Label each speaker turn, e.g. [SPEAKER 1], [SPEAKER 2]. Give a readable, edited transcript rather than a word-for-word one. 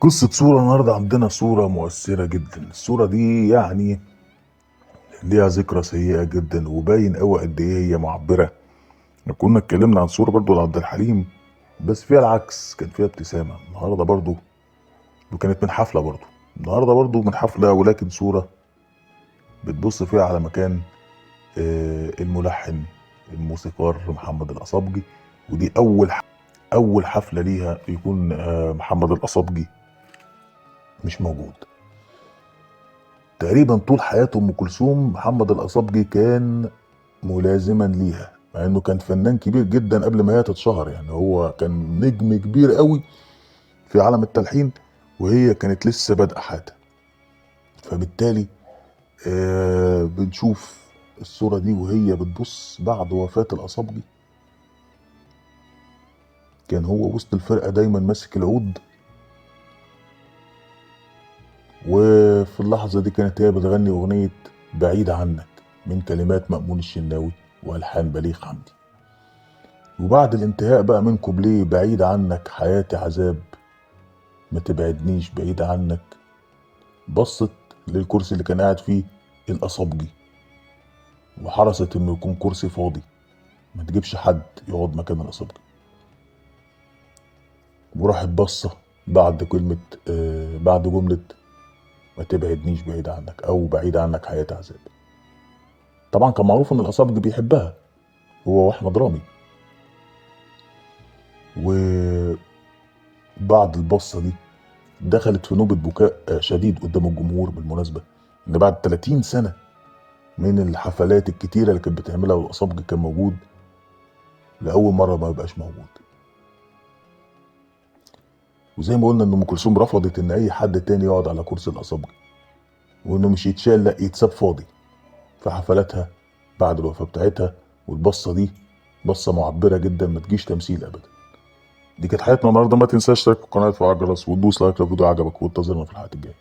[SPEAKER 1] قصة صورة النهاردة عندنا صورة مؤثرة جدا. الصورة دي يعني ليها ذكرى سيئة جدا، وباين قوي قد ايه هي معبرة. كنا اتكلمنا عن صورة برضو لعبد الحليم، بس فيها العكس، كان فيها ابتسامة. النهاردة برضو، وكانت من حفلة برضو، النهاردة برضو من حفلة، ولكن صورة بتبص فيها على مكان الملحن الموسيقار محمد القصبجي، ودي أول حفلة ليها يكون محمد القصبجي مش موجود. تقريبا طول حياة أم كلثوم محمد القصبجي كان ملازما ليها، مع انه كان فنان كبير جدا قبل ما هي تتشهر، يعني هو كان نجم كبير قوي في عالم التلحين وهي كانت لسه بادئه حياتها. فبالتالي بنشوف الصورة دي وهي بتبص بعد وفاة القصبجي. كان هو وسط الفرقة دايما ماسك العود، وفي اللحظة دي كانت هي بتغني أغنية بعيد عنك من كلمات مأمون الشناوي وألحان بليغ حمدي. وبعد الانتهاء بقى من كوبليه بعيد عنك حياتي عذاب ما تبعدنيش بعيد عنك، بصت للكرسي اللي كان قاعد فيه القصبجي وحرصت انه يكون كرسي فاضي، ما تجيبش حد يقعد مكان القصبجي. وراحت بصة بعد كلمة، بعد جملة ما تبعدنيش بعيد عنك او بعيد عنك حياتي عذاب. طبعا كان معروف ان القصبجي بيحبها هو واحمد رامي. وبعد البصة دي دخلت في نوبة بكاء شديد قدام الجمهور. بالمناسبة ان بعد 30 سنة من الحفلات الكتيرة اللي كانت بتعملها والقصبجي كان موجود، لأول مرة ما يبقاش موجود. وزي ما قلنا ان ام كلثوم رفضت ان اي حد تاني يقعد على كرسي القصبجي، وانه مش يتشال، لا يتساب فاضي في حفلاتها بعد الوفاة بتاعتها. والبصة دي بصة معبرة جدا، ما تجيش تمثيل ابدا. دي كانت حياتنا النهارده. ما تنساش تشترك في القناة وتفعل الجرس وتدوس like لو الفيديو عجبك، وانتظرنا في الحلقات الجاية.